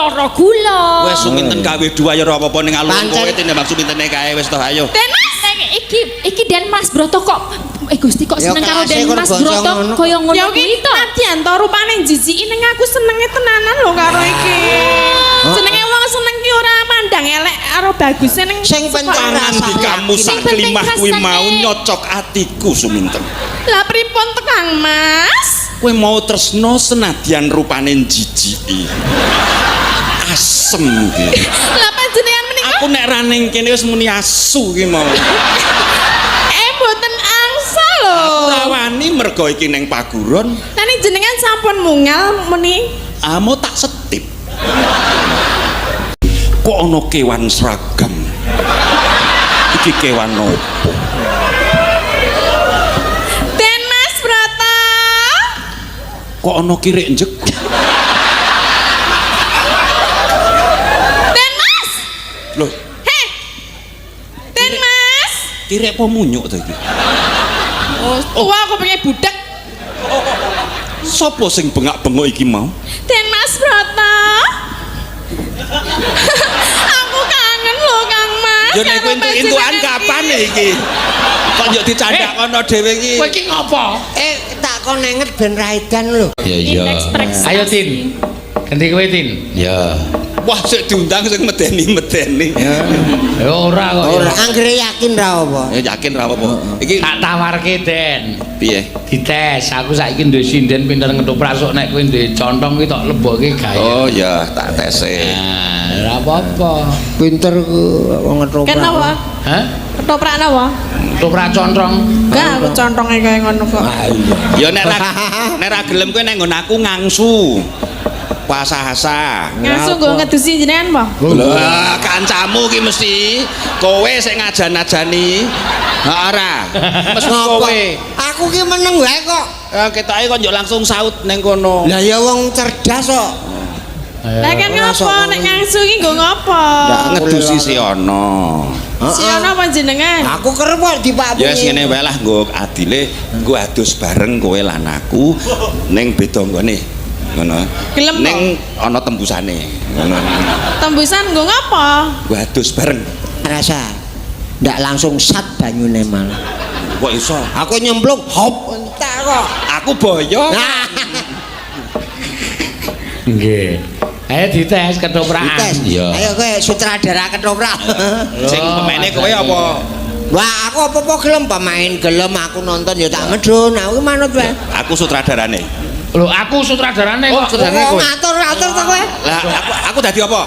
Ndoro gula. Wes Suminten gawe dua ya ora apa-apa ning alun Pancen. kowe tinimbang Sumintene kae wis toh ayo. Den Mas, neng iki iki Den Mas Broto kok Gusti kok Ya, seneng karo kelasé Den kon Mas bangsa Broto ngono. kaya ngono Ya kuwi ki to. nadyan to rupane jijiki ning aku senenge tenanan lho karo iki. Senenge wong seneng ki ora mandang elek karo baguse ning Sing penting rasa Pangandikamu yakin. sak Sing penting klimah kuwi rasane. mau nyocok atiku Suminten. Lah pripun to Kang Mas? Kowe mau tresno senadyan rupane jijiki. Asem iki. Lah panjenengan menika Aku nek ra ning kene wis muni asu ki mau. Mboten angsal lho. Ora wani mergo iki ning paguron, Lah ning jenengan sampun mungal muni amo tak setip. Kok ana kewan seragam? Iki kewan opo? Den Mas Broto. Kok ana kirik njeg? Den Mas. Loh, Heh. Den Mas. kirik apa munyuk to iki? Oh, tua aku pengen budak. Sopo sing bengak-bengok iki mau? Den Mas Broto. Aku kangen lho Kang Mas. Ya nek karo kowe entuk-entukan panjenengan kapan iki. iki? Kok yo dicandak kono dhewe iki? Kowe iki ngopo? Tak kon nenget ben ra edan lho. Ya iya. Indeks prestasi. Ayo Tin. Ganti kowe Tin. Ya. Wah, sik diundang sing medeni-medeni. Ya ora kok. ya. Ora anggere yakin ra apa. Ya yakin ra apa-apa. Iki Tak tawarke Den. piye? Dites, aku saiki duwe sinden pinter ngetoprak sok nek kowe duwe contong kuwi tok lebokke gawe. Oh ya, tak tese. Nah, ora apa-apa. Pinter ku wong ngetoprak. Kenapa? Hah? Ketoprak napa? Ketoprak contong. Enggak, aku contonge kaya ngono kok. Ah iya. Ya nek ra nek ra gelem kowe nek nggon aku ngangsu. Puasa-hasa. Ngangsu nggo ngedusi jenengan apa? Lah, kancamu ki mesti kowe sing ngajan-ajani. Ha ora. Mesti Ngopo? kowe. Aku ki meneng wae kok. Ketoke kok njuk langsung saut ning kono. Lah ya wong cerdas kok. Lah kan Ora ngopo sok nek ngangsu ki nggo ngopo? Ndak. Ngedusi si ono. Si ono apa jenengan? Aku kerep kok dipakpuni. Ya wis ngene wae lah nggo adile nggo adus bareng kowe lan aku ning beda nggone. Ngono. Gelem Ning ana tembusane. Ngono. Tembusan nggo ngopo? Nggo adus bareng. Rasa ndak langsung sat banyune malah. Kok iso? Aku nyemplung hop entek kok. Aku boyo. Nah, Nggih. Ayo dites ketoprakan. dites. Iya. Ayo kowe sutradara ketoprak. Sing pemaine kowe apa? Wah, aku apa-apa gelem pemain gelem aku nonton ya tak medhun, aku manut wae. Aku sutradarane. Lho, aku sutradarane Oh, kok. sutradarane Oh, kowe. ngatur-ngatur to kowe. Lah aku dadi apa?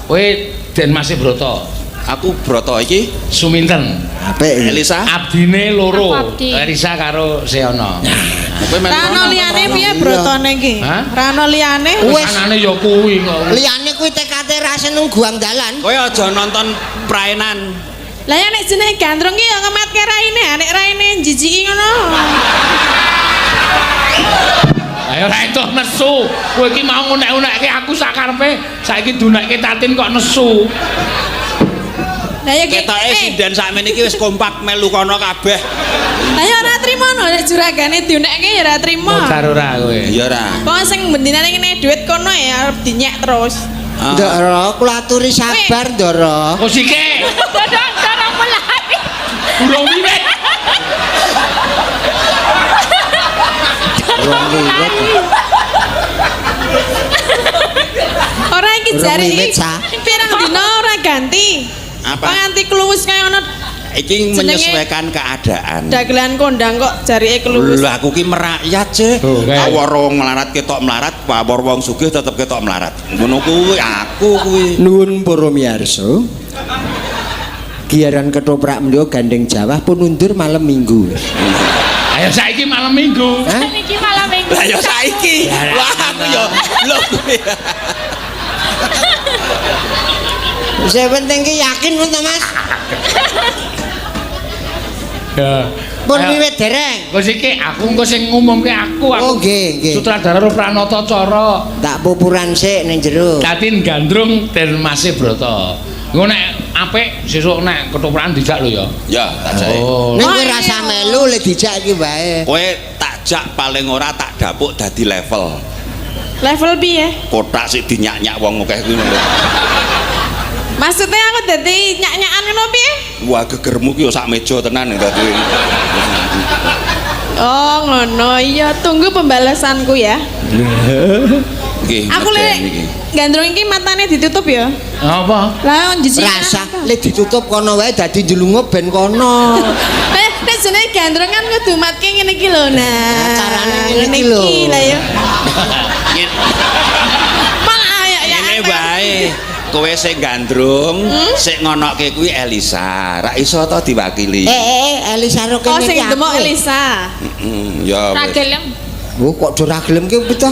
Kowe Den Mas Broto. Aku Broto iki Suminten. Apik. Elisa. Abdine loro. Aku abdi. Elisa karo Seono. Kowe melu Rano kono. liyane piye brotone iki? Hah? Rano liyane? Wis. Anane ya kuwi kok. Liyane kuwi TKT ra seneng guang dalan. Kowe aja nonton praenan. Lah ya nek jenenge gandrung ki ya ngematke raine, nek raine jijiki ngono. Ayo ora entuk nesu. Kowe iki mau ngunek-unekke aku sakarepe, saiki dunekke Tatin kok nesu. Lah ya ki. Ketoke sinden sakmene iki wis kompak melu kono kabeh. Lah ya ora trimo no nek juragane diunekke ya ora trimo. Modar ora kowe. Iya ora. Wong sing bendinane ngene dhuwit kono ya arep dinyek terus. Ah. Ndoro, kula aturi sabar, Ndoro. Kok sike? Dorong dorong melati. Burung wiwit. Rong wiwit. Ora iki Urung jare wiwit, iki Sa. pirang dina ora ganti. Apa? Kok nganti kluwus kaya ngono Iki Jenenge- menyesuaikan keadaan. dagelan kondang kok jarike kluwus. Lho aku ki merakyat sih. Oh, kae. Awor wong melarat ketok melarat, awor wong sugih tetep ketok melarat. Ngono kuwi aku kuwi. Nuwun para miyarsa. Giaran ketoprak menika gandeng Jawa pun undur malam Minggu. Ayo saiki malam Minggu. Hah? Niki malam minggu. Lah ya saiki. Wah aku ya lho kuwi. Sing penting ki yakin pun to, Mas. Ya. Pun Ayo. wiwit dereng. Kok siki aku engko sing ngumumke aku aku. Oh, nggih, nggih. Sutradara Pranata Cara. Tak pupuran sik ning jero. Tatin Gandrung Den Mase Broto. Engko nek apik sesuk nek ketoprakan dijak lho ya. Ya, tak jake. Oh. Ning kowe Oh, rasa iya. melu le dijak iki wae. Kowe tak jak paling ora tak dapuk dadi level. Level piye? Kotak sik dinyak-nyak wong akeh kuwi lho. Maksudnya aku dadi nyak-nyakan ngono piye? Wah, gegermu ki yo sak meja tenan ya dadi. Oh, ngono. Iya, tunggu pembalasanku ya. Iki Aku lek gandrung iki matane ditutup ya. Apa? Lah jijik. Rasa le ditutup kono wae dadi njlungup ben kono. Eh, nek jenenge gandrung kan kudu matke ngene iki lho. Nah, carane ngene iki lho. Lah ya. Malah ya ya. Ngene wae. Kowe sing gandrung, sing ngonoke kuwi Elisa. Ra iso to diwakili. Elisa ro Oh, kene sing iki. demok Elisa. Heeh, ya Ra wis. gelem. Oh, kok do ra gelem ki piye to?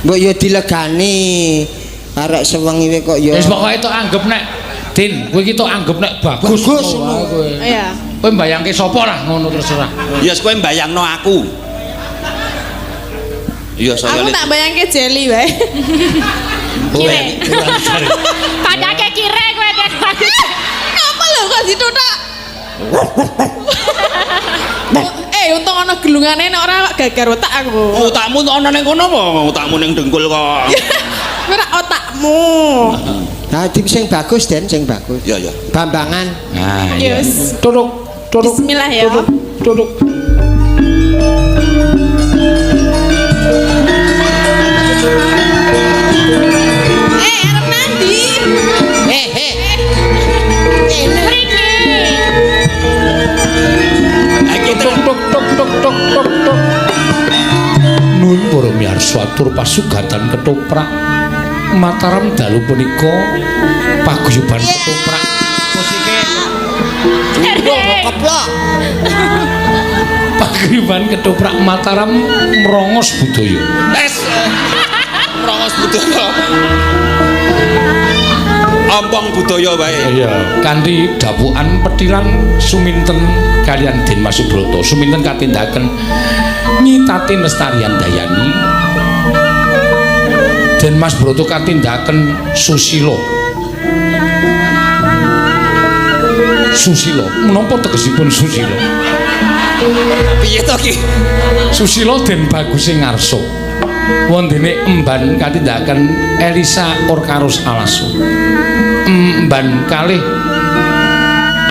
Mbok ya dilegani. Arek sewengi we kok ya. Wis pokoke tok anggap nek Din, kowe iki tok anggap nek bagus. Bagus, ngono wae kowe. Iya. Kowe mbayangke sapa lah ngono terserah. Ya wis kowe mbayangno aku. Iya saya Aku tak bayangke jelly wae. Kire. Padake kire kowe Den. Apa lho kok dituthuk? Untung ana gelungane nek ora kok gagar otak aku. Otakmu ana ning kono apa? Otakmu ning dengkul kok. Ora otakmu. Nah, tim sing bagus Den, sing bagus. Ya ya. Bambangan. Nah, iya. Yes. Tutuk, tutuk. Bismillah ya. Tutuk, tutuk. Arep nandi? Mriki. Iki Tuk tuk tuk tuk tuk tuk tuk. Nuwun para miyarsa atur pasugatan ketoprak Mataram dalu punika paguyuban ketoprak musike Keplok. paguyuban ketoprak Mataram mrongos budaya. Es. Mrongos budaya. Ompong budaya wae. Iya, kanthi dapukan petilan suminten kaliyan Den Mas Subroto. Suminten katindaken Nyi Tatin Lestari Handayani. Den Mas Broto katindaken Susila. Susila, menapa tegesipun Susila? Piye to ki? Susila Den Baguse Ngarsa. Wondene emban katindaken Elisa Orkarus Alaso. Emban kalih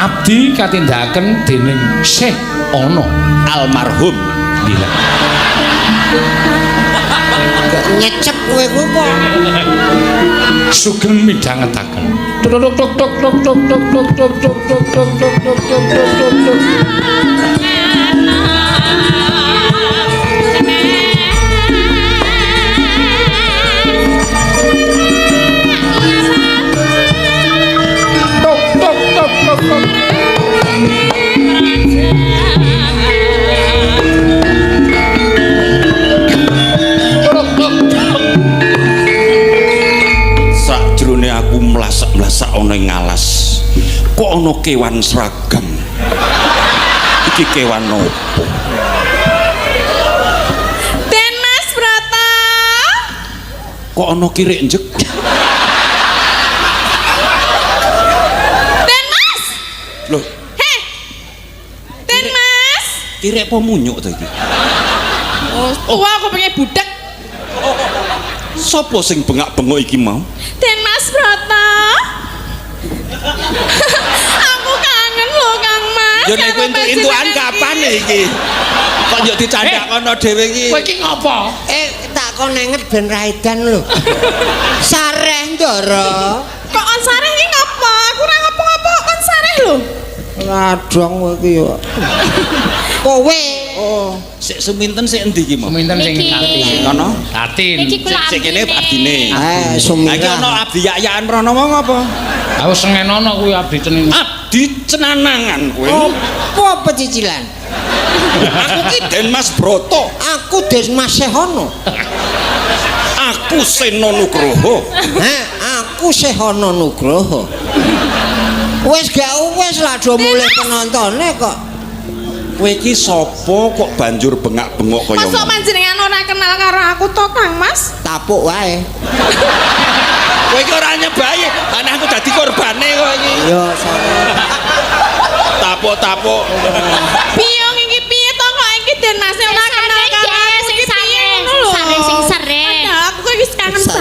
abdi katindaken dening Syekh Ana Almarhum. Gila. Nyecep kowe kuwi kok. Sugeng midhangetaken. Tuk tuk tuk tuk tuk tuk tuk tuk tuk tuk tuk tuk tuk tuk tuk tuk tuk tuk. Tuk tuk tuk tuk tuk. Tuk tuk tuk. Sakjroning aku mlasak-mlasak ana ing alas. Kok ana kewan seragam? Iki kewan opo? Den Mas Brata. Kok ana kirik njeg? Den Mas. Loh, Heh. Den Mas. kirik apa munyuk to iki? Oh, tua aku pengen budak. Sopo sing bengak-bengok iki mau? Den Mas Brata. Aku kangen lho Kang Mas. Ya nek kowe entuk-entukan kapan iki? Kok yo dicandak kono dhewe iki? Kowe iki ngopo? Tak kon nenget ben ra edan lho. Sareh Ndara. Kok on sareh iki ngopo? Aku ora ngopo-ngopo on sareh lho. Ladong kowe iki yo. Kowe. Oh, sik suminten sik endi iki mau? Suminten sing Niki. Tatin. Kono? Tatin. Niki kula Sik kene abdine. Eh, Lah iki Sumirah. ana abdi yak-yakan rono wong apa? Aku sengenono kuwi abdi ceneng. Abdi cenanangan kowe. Apa pecicilan? Aku ki Den Mas Broto. Aku Den Mas Sehono. Aku Seno Nugroho. Heh, aku Sehono Nugroho. Wis gak wis lah do mulih penontone kok. Kowe iki sapa kok banjur bengak-bengok kaya Masa ngono? panjenengan ora kenal karo aku to Kang Mas? Tapuk wae. Kowe iki ora nyebahi, ana aku dadi korbane kok iki. Yo sorry. Tapuk-tapuk. Piyong iki piye to kok iki Den Mas ora kenal karo aku Sing iki piye sare, ngono lho. sare sing sare. Padahal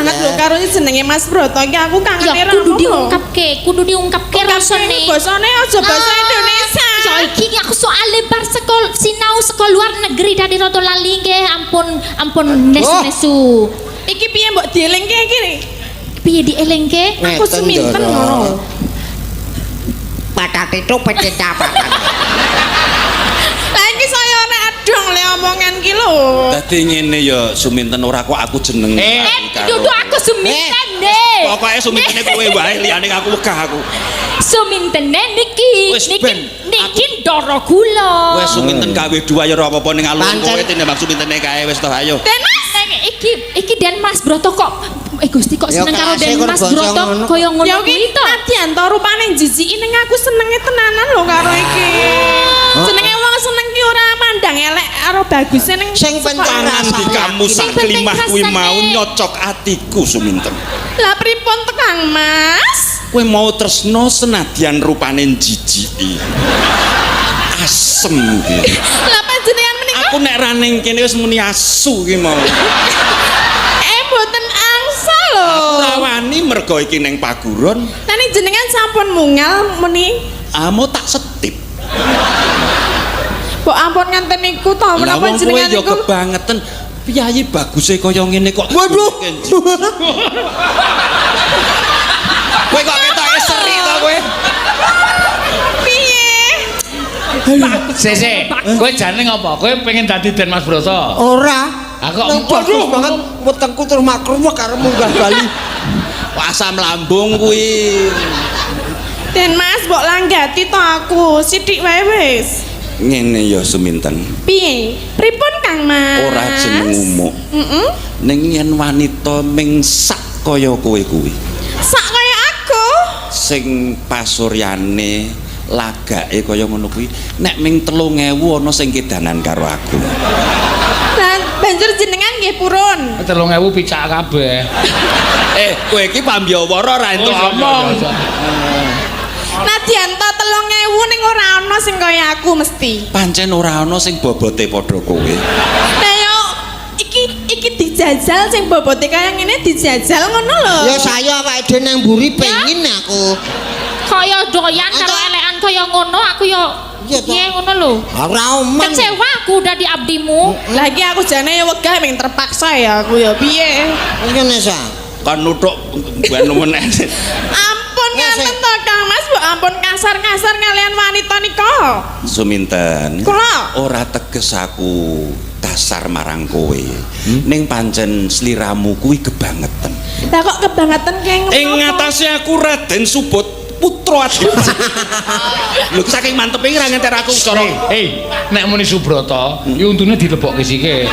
banget lho karo jenenge Mas Broto iki aku kangen Ya kudu diungkapke, kudu diungkapke rasane. Basane aja basa Ah, Indonesia. Ya iki aku soale bar sekol sinau sekolah luar negeri tadi rada lali nggih, ampun ampun nesu-nesu. Iki piye mbok dielingke iki? Piye dielingke? Aku Ngeten, seminten Ndoro. ngono. Patate itu pecah patat. Lah iki saya ora adong le omongan ki lho. Dadi ngene ya Suminten ora kok aku jeneng. Eh, Dudu aku Suminten deh. Pokoke Sumintene kowe wae liyane aku wegah aku. Sumintene niki, Wis niki ben, niki ndoro kula. Wes Suminten KW 2 ya ora apa-apa ning alun Pancen. kowe tinimbang Sumintene kae wis toh ayo. Den Mas, Neng iki iki Den Mas Broto kok Gusti kok Ya, seneng karo kelasé Den kon Mas basa Broto ngono. kaya ngono ya kuwi iki to. nadyan to rupane jijiki ning aku senenge tenanan lho karo iki. Jenenge wong seneng ki ora mandang elek karo baguse ning Sing penting Pangan di kamu sak Sing penting klimah kuwi rasane. mau nyocok atiku Suminten. Lah pripun tekang Mas? Kowe mau tresno senadyan rupane jijiki. Asem ki. Lah panjenengan menika Aku nek ra ning kene wis muni asu ki mau. Mboten angsa lho. Ora wani mergo iki ning paguron, Lah ning jenengan sampun mungal muni amo tak setip. mbok ampun ngenten niku to Lah menapa wong kowe jenengan ya niku kebangeten. Piyayi baguse kaya ngene kok. Waduh. Kowe kok ketoke seri to kowe? piye? Sese, kowe jane ngopo? Kowe pengen dadi Den Mas Broto? Ora. Aku Nang bagus banget wetengku terus makruwek karo munggah bali. Asam lambung kuwi. Den Mas mbok langgati to aku sithik wae wis. Ngene ya Suminten. Piye? Pripun Kang Mas? Ora jeneng umuk. Heeh. Ning yen wanita ming sak kaya kowe kuwi. Sak kaya aku. Sing pasuryane lagake kaya ngono kuwi nek ming 3000 ana sing kedanan karo aku. Lah banjur jenengan nggih purun. 3000 picak kabeh. Kowe iki pambyawara ora entuk omong. Nadyan to 3000 ning ora ana sing kaya aku mesti. Pancen ora ana sing bobote padha kowe. Lah yo iki iki dijajal sing bobote kaya ngene dijajal ngono lho. Ya saya awake dhewe nang mburi pengin aku. Kaya doyan karo elekan kaya ngono aku yo Iya, toh. piye ngono lho. Ora oman. Kecewa aku udah di abdimu. Lagi aku jane ya wegah ming terpaksa ya aku ya piye. Ngene sa. Kan nuthuk ben meneh. Ampun Ya, ngaten sing- to Kang Mas, mbok ampun kasar-kasar kalian wanita nika. Suminten. Kula. Ora teges aku kasar marang kowe. Ning pancen sliramu kuwi kebangetan. Lah kok kebangetan keng Ing ngatasé aku Raden Subut Putra Adi. Lho saking mantepe iki ra nganter aku cara Nek muni Subrata, ya untune dilebokke sike.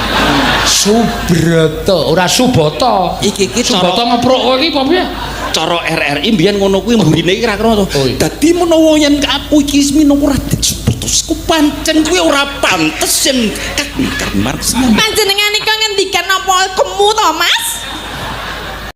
Subrata, ora Subata. Iki iki Subata cara ngeprok kowe iki apa piye? cara RRI mbiyen ngono kuwi mburine iki ra krono. Oh, iya. Dadi menawa yen aku iki minangka Raden Subut, ku pancen kuwi ora pantes yen kakang Marx. Panjenengan nika ngendikan apa kemu to, Mas?